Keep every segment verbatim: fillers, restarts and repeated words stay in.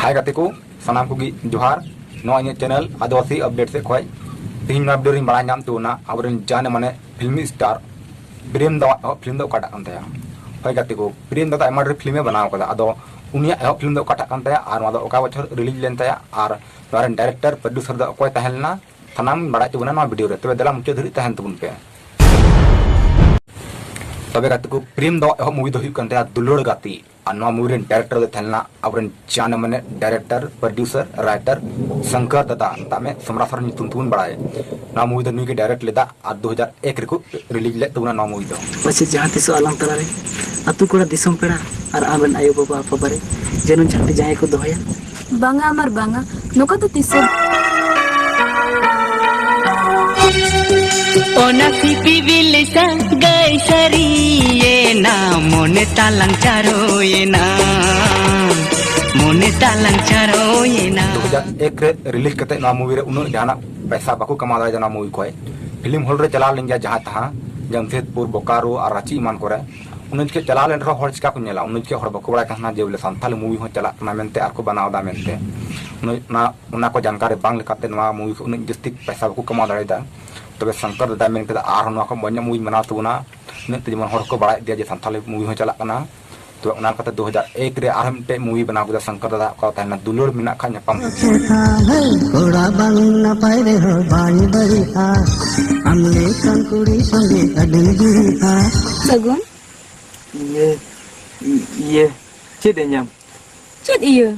ᱦᱟᱭ ᱜᱟᱛᱮ ᱠᱚ, ᱥᱟᱱᱟᱢ ᱠᱚᱜᱮ ᱡᱚᱦᱟᱨ᱾ ᱱᱚᱣᱟ ᱤᱧᱟᱹᱜ ᱪᱮᱱᱮᱞ ᱟᱹᱫᱤᱵᱟᱹᱥᱤ ᱟᱯᱰᱮᱴ ᱥᱮᱫ ᱠᱷᱚᱱ ᱛᱮᱦᱮᱧ ᱱᱚᱣᱟ ᱵᱷᱤᱰᱤᱭᱳ ᱨᱤᱧ ᱵᱟᱲᱟᱭ ᱧᱟᱢ ᱦᱚᱪᱚ ᱵᱚᱱᱟ ᱟᱵᱚᱨᱮᱱ ᱡᱟᱱᱮ ᱢᱟᱱᱮ ᱯᱷᱤᱞᱢᱤ ᱥᱴᱟᱨ ᱯᱨᱮᱢ ᱫᱟᱣᱟᱜ ᱮᱦᱚᱵ ᱯᱷᱤᱞᱢ ᱫᱚ ᱚᱠᱟᱴᱟᱜ ᱠᱟᱱ ᱛᱟᱭᱟ? ᱦᱳᱭ ᱜᱟᱛᱮ ᱠᱚ, ᱯᱨᱮᱢ ᱫᱟᱫᱟ ᱟᱭᱢᱟ ᱰᱷᱮᱨ ᱯᱷᱤᱞᱢᱮ ᱵᱮᱱᱟᱣ ᱠᱟᱫᱟ, ᱟᱫᱚ ᱩᱱᱤᱭᱟᱜ ᱮᱦᱚᱵ ᱯᱷᱤᱞᱢ ᱫᱚ ᱚᱠᱟᱴᱟᱜ ᱠᱟᱱ ᱛᱟᱭᱟ ᱟᱨ ᱱᱚᱣᱟ ᱫᱚ ᱚᱠᱟ ᱵᱚᱪᱷᱚᱨ ᱨᱤᱞᱤᱡᱽ ᱞᱮᱱ ᱛᱟᱭᱟ ᱟᱨ ᱱᱚᱣᱟ ᱨᱮᱱ ᱰᱟᱭᱨᱮᱠᱴᱚᱨ ᱯᱨᱚᱰᱭᱩᱥᱟᱨ ᱫᱚ ᱚᱠᱚᱭ ᱛᱟᱦᱮᱸ ᱞᱮᱱᱟ, ᱥᱟᱱᱟᱢ ᱵᱟᱲᱟᱭ ᱦᱚᱪᱚ ᱵᱚᱱᱟ ᱱᱚᱣᱟ ᱵᱷᱤᱰᱤᱭᱳ ᱨᱮ᱾ ᱛᱚᱵᱮ ᱫᱮᱞᱟ ᱢᱩᱪᱟᱹᱫ ᱫᱷᱟᱹᱨᱤᱡ ᱛᱟᱦᱮᱱ ᱛᱟᱵᱚᱱ ᱯᱮ᱾ ᱛᱚᱵᱮ ᱜᱟᱛᱮ ᱠᱚ, ᱯᱨᱮᱢ ᱫᱟᱣᱟᱜ ᱮᱦᱚᱵ ᱢᱩᱵᱷᱤ ᱫᱚ ᱦᱩᱭᱩᱜ ᱠᱟᱱ ᱛᱟᱭᱟ ᱫᱩᱞᱟᱹᱲ ᱜᱟᱛᱮ᱾ ᱟᱨ ᱱᱚᱣᱟ ᱢᱩᱵᱷᱤ ᱨᱮᱱ ᱰᱟᱭᱨᱮᱠᱴᱚᱨ ᱫᱚ ᱛᱟᱦᱮᱸ ᱞᱮᱱᱟ ᱟᱵᱚᱨᱮᱱ ᱡᱟᱱᱮ ᱢᱟᱱᱮ ᱰᱟᱭᱨᱮᱠᱴᱚᱨ, ᱯᱨᱚᱰᱭᱩᱥᱟᱨ, ᱨᱟᱭᱴᱟᱨ ᱥᱚᱝᱠᱚᱨ ᱫᱟᱫᱟ, ᱢᱮᱛᱟᱜ ᱢᱮ ᱥᱚᱢᱨᱟ ᱥᱚᱨᱮᱱ ᱧᱩᱛᱩᱢ ᱛᱮᱵᱚᱱ ᱵᱟᱲᱟᱭ᱾ ᱱᱚᱣᱟ ᱢᱩᱵᱷᱤ ᱫᱚ ᱱᱩᱭ ᱜᱮ ᱰᱟᱭᱨᱮᱠᱴ ᱞᱮᱫᱟ ᱟᱨ ᱫᱩ ᱦᱟᱡᱟᱨ ᱮᱠ ᱨᱮᱠᱚ ᱨᱤᱞᱤᱡᱽ ᱞᱮᱫ ᱛᱟᱵᱚᱱᱟ ᱱᱚᱣᱟ ᱢᱩᱵᱷᱤ ᱫᱚ᱾ ᱯᱟᱪᱮᱫ ᱡᱟᱦᱟᱸ ᱛᱤᱥᱚᱜ ᱟᱞᱟᱝ ᱛᱟᱞᱟᱨᱮ ᱟᱹᱛᱩ ᱠᱚᱲᱟ, ᱫᱤᱥᱚᱢ ᱯᱮᱲᱟ ᱟᱨ ᱟᱢᱨᱮᱱ ᱟᱭᱳ ᱵᱟᱵᱟ ᱟᱯᱟ ᱵᱟᱨᱮ ᱡᱟᱹᱱᱩᱢ ᱡᱷᱟᱹᱱᱴᱤ ᱡᱟᱦᱟᱸᱭ ᱠᱚ ᱫᱚᱦᱚᱭᱟ᱾ ᱵᱟᱝᱟ ᱟᱢᱟᱨ ᱵᱟᱝᱟ, ᱱᱚᱝᱠᱟ ᱫᱚ ᱛᱤᱥ ᱦᱚᱸ᱾ ᱚᱱᱟ ᱥᱤᱯᱤ ᱵᱤᱞᱤ ᱥᱟᱹᱜᱟᱹᱭ ᱥᱟᱹᱨᱤᱭᱮᱱᱟ, ᱢᱚᱱᱮ ᱛᱟᱞᱟᱝ ᱪᱟᱨᱚᱭᱮᱱᱟ, ᱢᱚᱱᱮ ᱛᱟᱞᱟᱝ ᱪᱟᱨᱚᱭᱮᱱᱟ᱾ ᱫᱩ ᱦᱟᱡᱟᱨ ᱮᱠ ᱨᱮ ᱨᱤᱞᱤᱡᱽ ᱠᱟᱛᱮ ᱱᱚᱣᱟ ᱢᱩᱵᱷᱤ ᱨᱮ ᱩᱱᱟᱹᱜ ᱡᱟᱦᱟᱱᱟᱜ ᱯᱚᱭᱥᱟ ᱵᱟᱠᱚ ᱠᱟᱢᱟᱣ ᱫᱟᱲᱮᱭᱟᱫᱟ ᱱᱚᱣᱟ ᱢᱩᱵᱷᱤ ᱠᱷᱚᱱ᱾ ᱯᱷᱤᱞᱢ ᱦᱚᱞ ᱨᱮ ᱪᱟᱞᱟᱣ ᱞᱮᱱ ᱜᱮᱭᱟ ᱡᱟᱦᱟᱸ ᱛᱟᱦᱟᱸ ᱡᱟᱢᱥᱮᱫᱽᱯᱩᱨ, ᱵᱳᱠᱟᱨᱳ ᱟᱨ ᱨᱟᱸᱪᱤ ᱮᱢᱟᱱ ᱠᱚᱨᱮ᱾ ᱩᱱᱟᱹᱜ ᱡᱚᱠᱷᱮᱡ ᱪᱟᱞᱟᱣ ᱞᱮᱱ ᱨᱮᱦᱚᱸ ᱦᱚᱲ ᱪᱤᱠᱟ ᱠᱚ ᱧᱮᱞᱟ? ᱩᱱᱟᱹᱜ ᱡᱚᱠᱷᱮᱡ ᱦᱚᱲ ᱵᱟᱠᱚ ᱵᱟᱲᱟᱭ ᱠᱟᱱ ᱛᱟᱦᱮᱱᱟ ᱡᱮ ᱵᱚᱞᱮ ᱥᱟᱱᱛᱟᱞᱤ ᱢᱩᱵᱷᱤ ᱦᱚᱸ ᱪᱟᱞᱟᱜ ᱠᱟᱱᱟ ᱢᱮᱱᱛᱮ ᱟᱨ ᱠᱚ ᱵᱮᱱᱟᱣ ᱮᱫᱟ ᱢᱮᱱᱛᱮ᱾ ᱩᱱᱟᱹᱜ ᱚᱱᱟ, ᱚᱱᱟ ᱠᱚ ᱡᱟᱱᱠᱟᱨᱤ ᱵᱟᱝ ᱞᱮᱠᱟᱛᱮ ᱱᱚᱣᱟ ᱢᱩᱵᱷᱤ ᱠᱷᱚᱱ ᱩᱱᱟᱹᱜ ᱡᱟᱹᱥᱛᱤ ᱯᱚᱭᱥᱟ ᱵᱟᱠᱚ ᱠᱟᱢᱟᱣ ᱫᱟᱲᱮᱭᱟᱫᱟ᱾ ᱛᱚᱵᱮ ᱥᱚᱝᱠᱚᱨ ᱫᱟᱫᱟᱭ ᱢᱮᱱ ᱠᱮᱫᱟ, "ᱟᱨᱦᱚᱸ ᱱᱚᱣᱟ ᱠᱷᱚᱱ ᱢᱚᱡᱽ ᱧᱚᱜ ᱢᱩᱵᱷᱤᱧ ᱵᱮᱱᱟᱣ ᱛᱟᱵᱚᱱᱟ, ᱤᱱᱟᱹᱜ ᱛᱮ ᱡᱮᱢᱚᱱ ᱦᱚᱲ ᱦᱚᱸᱠᱚ ᱵᱟᱲᱟᱭ ᱤᱫᱤᱭᱟ ᱡᱮ ᱥᱟᱱᱛᱟᱞᱤ ᱢᱩᱵᱷᱤ ᱦᱚᱸ ᱪᱟᱞᱟᱜ ᱠᱟᱱᱟ᱾" ᱛᱚᱵᱮ ᱚᱱᱟ ᱞᱮᱠᱟᱛᱮ ᱫᱩ ᱦᱟᱡᱟᱨ ᱮᱠ ᱨᱮ ᱟᱨᱦᱚᱸ ᱢᱤᱫᱴᱮᱡ ᱢᱩᱵᱷᱤ ᱵᱮᱱᱟᱣ ᱠᱮᱫᱟ ᱥᱚᱝᱠᱚᱨ ᱫᱟᱫᱟ, ᱚᱠᱟ ᱛᱟᱦᱮᱱᱟ ᱫᱩᱞᱟᱹᱲ ᱢᱮᱱᱟᱜ ᱠᱷᱟᱱ ᱧᱟᱯᱟᱢ ᱦᱩᱭᱩᱜᱼᱟ᱾ ᱠᱚᱲᱟ ᱵᱟᱝ ᱱᱟᱯᱟᱭ ᱨᱮᱦᱚᱸ ᱵᱟᱭ ᱵᱟᱹᱲᱤᱡᱼᱟ, ᱟᱢ ᱞᱮᱠᱟᱱ ᱠᱩᱲᱤ ᱥᱚᱸᱜᱮ ᱟᱹᱰᱤ ᱵᱤᱨᱤᱫᱼᱟ᱾ ᱥᱟᱹᱜᱩᱱ᱾ ᱤᱭᱟᱹ, ᱤᱭᱟᱹ, ᱪᱮᱫ ᱮ ᱧᱟᱢ? ᱪᱮᱫ ᱤᱭᱟᱹ?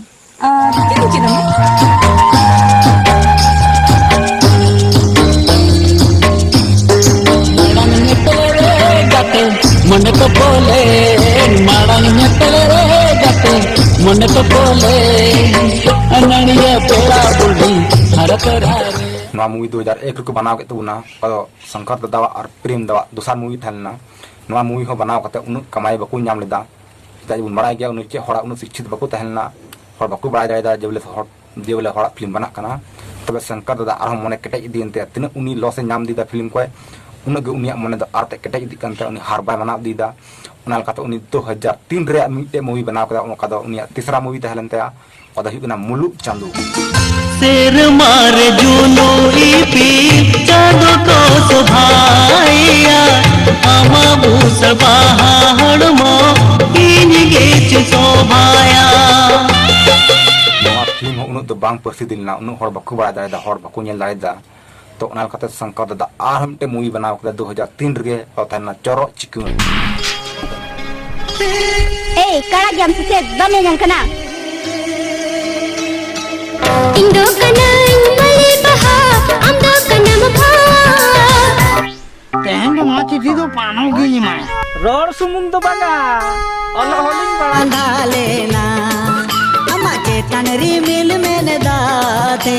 ᱟᱨ ᱪᱮᱫ ᱮᱢ ᱪᱮᱫ ᱟᱢᱟ? ᱢᱟᱲᱟᱝ ᱧᱮᱯᱮᱞ ᱨᱮ ᱜᱟᱛᱮ, ᱢᱚᱱᱮ ᱛᱚ ᱵᱚᱞᱮ, ᱢᱟᱲᱟᱝ ᱧᱮᱯᱮᱞ ᱨᱮ ᱜᱟᱛᱮ, ᱢᱚᱱᱮ ᱛᱚ ᱵᱚᱞᱮ, ᱟᱹᱱᱟᱹᱲᱤᱭᱟᱹ ᱯᱮᱲᱟ ᱵᱩᱰᱷᱤ ᱦᱟᱨᱟ ᱛᱚᱨᱟ ᱨᱮ᱾ ᱱᱚᱣᱟ ᱢᱩᱵᱷᱤ ᱫᱩ ᱦᱟᱡᱟᱨ ᱮᱠ ᱨᱮᱠᱚ ᱵᱮᱱᱟᱣ ᱠᱮᱫ ᱛᱟᱵᱚᱱᱟ, ᱚᱠᱟ ᱫᱚ ᱥᱚᱝᱠᱚᱨ ᱫᱟᱫᱟᱣᱟᱜ ᱟᱨ ᱯᱨᱮᱢ ᱫᱟᱣᱟᱜ ᱫᱚᱥᱟᱨ ᱢᱩᱵᱷᱤ ᱛᱟᱦᱮᱸ ᱞᱮᱱᱟ᱾ ᱱᱚᱣᱟ ᱢᱩᱵᱷᱤ ᱦᱚᱸ ᱵᱮᱱᱟᱣ ᱠᱟᱛᱮ ᱩᱱᱟᱹᱜ ᱠᱟᱢᱟᱭ ᱵᱟᱠᱚ ᱧᱟᱢ ᱞᱮᱫᱟ᱾ ᱪᱮᱫᱟᱜ ᱡᱮᱵᱚᱱ ᱵᱟᱲᱟᱭ ᱜᱮᱭᱟ, ᱩᱱᱤ ᱪᱮᱫ ᱦᱚᱲᱟᱜ ᱩᱱᱟᱹᱜ ᱥᱤᱠᱠᱷᱤᱛ ᱵᱟᱠᱚ ᱛᱟᱦᱮᱸ ᱞᱮᱱᱟ, ᱦᱚᱲ ᱵᱟᱠᱚ ᱵᱟᱲᱟᱭ ᱫᱟᱲᱮᱭᱟᱫᱟ ᱡᱮ ᱵᱚᱞᱮ ᱦᱚᱲ, ᱡᱮ ᱵᱚᱞᱮ ᱦᱚᱲᱟᱜ ᱯᱷᱤᱞᱢ ᱵᱮᱱᱟᱜ ᱠᱟᱱᱟ᱾ ᱛᱚᱵᱮ ᱥᱚᱝᱠᱚᱨ ᱫᱟᱫᱟ ᱟᱨᱦᱚᱸ ᱢᱚᱱᱮ ᱠᱮᱴᱮᱡ ᱤᱫᱤᱭᱮᱱ ᱛᱟᱭᱟ, ᱛᱤᱱᱟᱹᱜ ᱩᱱᱤ ᱞᱚᱥ ᱮ ᱧᱟᱢ ᱤᱫᱤᱭᱮᱫᱟ ᱯᱷᱤᱞᱢ ᱠᱷᱚᱡ, ᱩᱱᱟᱹᱜ ᱜᱮ ᱩᱱᱤᱭᱟᱜ ᱢᱚᱱᱮ ᱫᱚ ᱟᱨ ᱛᱮ ᱠᱮᱴᱮᱡ ᱤᱫᱤᱜ ᱠᱟᱱ ᱛᱟᱭᱟ, ᱩᱱᱤ ᱦᱟᱨ ᱵᱟᱭ ᱢᱟᱱᱟᱣ ᱤᱫᱤᱭᱮᱫᱟ᱾ ᱚᱱᱟ ᱞᱮᱠᱟᱛᱮ ᱩᱱᱤ ᱫᱩ ᱦᱟᱡᱟᱨ ᱛᱤᱱ ᱨᱮᱭᱟᱜ ᱢᱤᱫᱴᱮᱡ movie ᱵᱮᱱᱟᱣ ᱠᱮᱫᱟ, ᱚᱠᱟ ᱫᱚ ᱩᱱᱤᱭᱟᱜ ᱛᱤᱥᱨᱟ movie ᱛᱟᱦᱮᱸ ᱞᱮᱱ ᱛᱟᱭᱟ, ᱚᱠᱟ ᱫᱚ ᱦᱩᱭᱩᱜ ᱠᱟᱱᱟ ᱢᱩᱞᱩᱜ ᱪᱟᱸᱫᱚ᱾ ᱥᱮᱨᱢᱟ ᱨᱮ ᱡᱩᱱᱩ ᱤᱯᱤᱞ ᱪᱟᱸᱫᱚ ᱠᱚ ᱥᱚᱵᱷᱟᱭᱟ, ᱟᱢᱟᱜ ᱵᱩᱥᱟᱹᱲ ᱵᱟᱦᱟ ᱦᱚᱲᱢᱚ ᱤᱧ ᱜᱮᱪᱚ ᱥᱚᱵᱷᱟᱭᱟ᱾ ᱱᱚᱣᱟ film ᱦᱚᱸ ᱩᱱᱟᱹᱜ ᱫᱚ ᱵᱟᱝ ᱯᱟᱹᱨᱥᱤᱫ ᱞᱮᱱᱟ, ᱩᱱᱟᱹᱜ ᱦᱚᱲ ᱵᱟᱠᱚ ᱵᱟᱲᱟᱭ ᱫᱟᱲᱮᱭᱟᱫᱟ, ᱦᱚᱲ ᱵᱟᱠᱚ ᱧᱮᱞ ᱫᱟᱲᱮᱭᱟᱫᱟ᱾ ᱛᱚ ᱚᱱᱟ ᱞᱮᱠᱟᱛᱮ ᱥᱚᱝᱠᱚᱨ ᱫᱟᱫᱟ ᱟᱨᱦᱚᱸ ᱢᱤᱫᱴᱮᱱ movie ᱵᱮᱱᱟᱣ ᱠᱮᱫᱟ ᱫᱩ ᱦᱟᱡᱟᱨ ᱛᱤᱱ ᱨᱮᱜᱮ, ᱚᱱᱟ ᱛᱟᱦᱮᱸ ᱞᱮᱱᱟ ᱪᱚᱨᱚᱡ ᱪᱤᱠᱟᱹᱲ᱾ ᱮᱭ, ᱠᱟᱲᱟ ᱜᱮᱭᱟᱢ ᱥᱮ ᱪᱮᱫ? ᱵᱟᱢ ᱧᱮᱧᱮᱞ ᱠᱟᱱᱟ? ᱤᱧ ᱫᱚ ᱠᱟᱹᱱᱟᱹᱧ ᱢᱟᱹᱞᱤ ᱵᱟᱦᱟ, ᱟᱢ ᱫᱚ ᱠᱟᱱᱟᱢ ᱵᱷᱟᱜᱽ᱾ ᱛᱮᱦᱮᱧ ᱫᱚ ᱱᱚᱣᱟ ᱪᱤᱴᱷᱤ ᱫᱚ ᱯᱟᱱᱚ ᱜᱤᱧ ᱮᱢᱟᱭᱟ᱾ ᱨᱚᱲ ᱥᱩᱢᱩᱝ ᱫᱚ ᱵᱟᱝᱟ, ᱚᱞᱚᱜ ᱦᱚᱸᱞᱤᱧ ᱵᱟᱲᱟᱭᱟ᱾ ᱟᱸᱫᱷᱟ ᱞᱮᱱᱟ ᱟᱢᱟᱜ ᱪᱮᱛᱟᱱ ᱨᱤᱢᱤᱞ ᱢᱮᱱ ᱮᱫᱟ ᱛᱮ,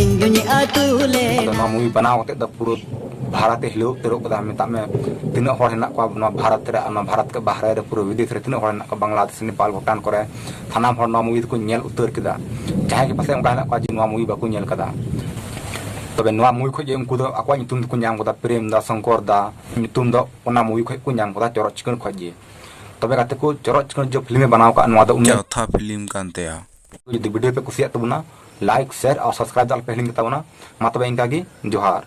ᱤᱧ ᱫᱩᱧ ᱟᱹᱛᱩ ᱞᱮᱱᱟ᱾ ᱟᱫᱚ ᱱᱚᱣᱟ movie ᱵᱮᱱᱟᱣ ᱠᱟᱛᱮ ᱫᱚ ᱯᱩᱨᱟᱹ ᱵᱷᱟᱨᱚᱛ ᱮ ᱦᱤᱞᱟᱹᱣ ᱩᱛᱟᱹᱨᱚᱜ ᱠᱟᱫᱟ᱾ ᱢᱮᱛᱟᱜ ᱢᱮ, ᱛᱤᱱᱟᱹᱜ ᱦᱚᱲ ᱦᱮᱱᱟᱜ ᱠᱚᱣᱟ ᱱᱚᱣᱟ ᱵᱷᱟᱨᱚᱛ ᱨᱮ, ᱟᱨ ᱱᱚᱣᱟ ᱵᱷᱟᱨᱚᱛ ᱠᱷᱚᱱ ᱵᱟᱦᱨᱮ ᱨᱮ ᱯᱩᱨᱟᱹ ᱵᱤᱫᱮᱥ ᱨᱮ ᱛᱤᱱᱟᱹᱜ ᱦᱚᱲ ᱦᱮᱱᱟᱜ ᱠᱚᱣᱟ, ᱵᱟᱝᱞᱟᱫᱮᱥ, ᱱᱮᱯᱟᱞ, ᱵᱷᱩᱴᱟᱱ ᱠᱚᱨᱮ, ᱥᱟᱱᱟᱢ ᱦᱚᱲ ᱱᱚᱣᱟ movie ᱫᱚᱠᱚ ᱧᱮᱞ ᱩᱛᱟᱹᱨ ᱠᱮᱫᱟ᱾ ᱡᱟᱦᱟᱸᱭ ᱜᱮ ᱯᱟᱥᱮᱡ ᱚᱱᱠᱟ ᱦᱮᱱᱟᱜ ᱠᱚᱣᱟ ᱡᱮ ᱱᱚᱣᱟ movie ᱵᱟᱠᱚ ᱧᱮᱞ ᱠᱟᱫᱟ, ᱛᱚᱵᱮ ᱱᱚᱣᱟ movie ᱠᱷᱚᱱ ᱜᱮ ᱩᱱᱠᱩ ᱫᱚ ᱟᱠᱚᱣᱟᱜ ᱧᱩᱛᱩᱢ ᱫᱚᱠᱚ ᱧᱟᱢ ᱠᱟᱫᱟ, ᱯᱨᱮᱢ ᱫᱟ, ᱥᱚᱝᱠᱚᱨ ᱫᱟ ᱧᱩᱛᱩᱢ ᱫᱚ ᱚᱱᱟ movie ᱠᱷᱚᱱ ᱠᱚ ᱧᱟᱢ ᱠᱟᱫᱟ, ᱪᱚᱨᱚᱡ ᱪᱤᱠᱟᱹᱲ ᱠᱷᱚᱱ ᱜᱮ᱾ ᱛᱚᱵᱮ ᱜᱟᱛᱮ ᱠᱚ, ᱪᱚᱨᱚᱡ ᱪᱤᱠᱟᱹᱲ ᱡᱮ film ᱮ ᱵᱮᱱᱟᱣ ᱠᱟᱜ, ᱱᱚᱣᱟ ᱫᱚ ᱩᱱᱤ ᱪᱟᱣᱛᱷᱟ film ᱠᱟᱱ ᱛᱟᱭᱟ᱾ ᱡᱩᱫᱤ video ᱯᱮ ᱠᱩᱥᱤᱭᱟᱜ ᱛᱟᱵᱚᱱᱟ, like, share ᱟᱨ subscribe ᱫᱚ ᱟᱞᱚᱯᱮ ᱦᱤᱲᱤᱧ ᱛᱟᱵᱚᱱᱟ᱾ ᱢᱟ ᱛᱚᱵᱮ ᱤᱱᱠᱟ ᱜᱮ, ᱡᱚᱦᱟᱨ᱾